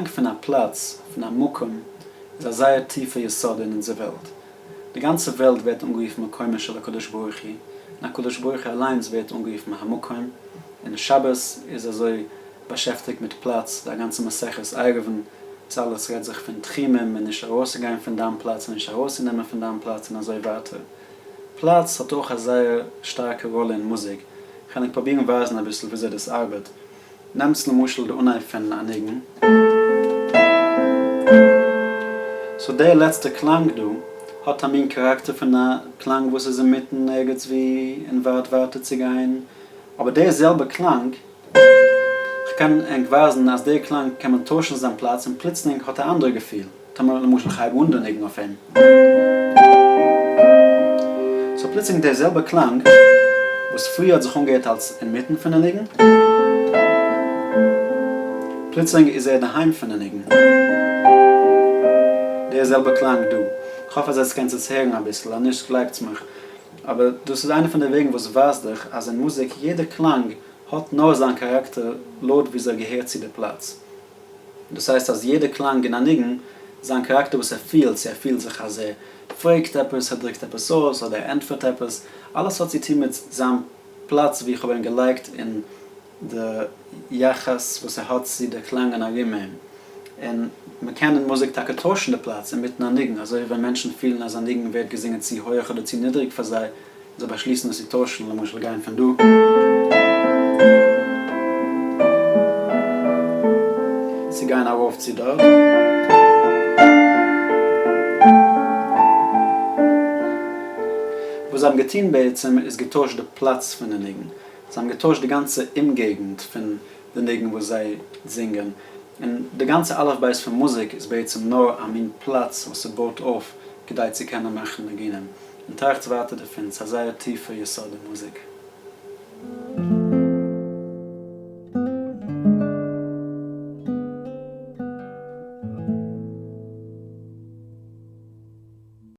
געדאנק פון א פלאץ, פון א מקום, איז א זייער טיפע יסוד אין אונזער וועלט. די גאנצע וועלט ווערט אנגערופן מקומו של הקדוש ברוך הוא, און הקדוש ברוך הוא אליינס ווערט אנגערופן המקום, און שבת איז אזוי באשעפטיגט מיט פלאץ, די גאנצע מסכת עירובין, וואס אלעס רעדט זיך פון תחומים און נישט ארויסצוגיין פון דיין פלאץ און נישט ארויסצונעמען פון דיין פלאץ און אזוי ווייטער. פלאץ האט אויך א זייער שטארקע ראלע אין מוזיק, כ'על ענק פרובירן ווייזן אביסל וויאזוי דאס ארבעט. נעמטס למשל די אנהייב פון א ניגון. so דער לעצטע קלאנג דא האט א מין כאראקטער פון א קלאנג וואס איז אינמיטן ערגעץ ווי און ווארט ווייטער צו גיין, אבער דער זעלבע קלאנג, כ'קען ענק ווייזן אז דער קלאנג קען מען טוישן זיין פלאץ און פלוצלינג האט א אנדערע געפיל. טאמער למשל איך הייב אן די ניגון אויף אים. so פלוצלינג דער זעלבער קלאנג וואס פריער האט זיך אנגעהערט אלס אינמיטן פון די ניגון, פלוצלינג איז ער דערהיים פון די ניגון. דער זעלבער קלאנג דא. כ'האף אז עטס קענטס עס הערן אביסל, אז נישט גלייבטס מיך. אבער דאס איז איינע פון די וועגן וואס ווייזט דיך אז אין מוזיק יעדע קלאנג האט נאר זיין כאראקטער לויט וויאזוי ער געהערט צו די פלאץ. דאס הייסט אז יעדע קלאנג אין א ניגון, זיין כאראקטער וואס ער פילט, צו ער פילט זיך אז ער פרעגט עפעס, ער דרוקט עפעס אויס, אדער ער ענטפערט עפעס, אלעס האט צו טון מיט זיין פלאץ וואו איך האב אים געלייגט און די יחס וואס ער האט צו די קלאנגען ארום אים. און מ'קען אין מוזיק טאקע טוישן די פלאץ אינמיטן א ניגון, אזוי ווי ווען מענטשן פילן אז א ניגון ווערט געזינגען צו הויעך אדער צו נידעריג פאר זיי, זיי באשליסן עס צו טוישן, למשל גיין פון דא צו גיין ארויף צו דארט. וואס זיי האבן געטון בעצם איז געטוישט די פלאץ פון די ניגון, זיי האבן געטוישט די גאנצע אומגעגנט פון די ניגון וואס זיי זינגען, און די גאנצע אלף בית פון מוזיק איז בעצם נאר א מין פלאץ וואס ס'בויט אויף כדי צו קענען מאכן ניגונים. און טראכטס ווייטער דערפון, ס'איז א זייער טיפע יסוד אין מוזיק.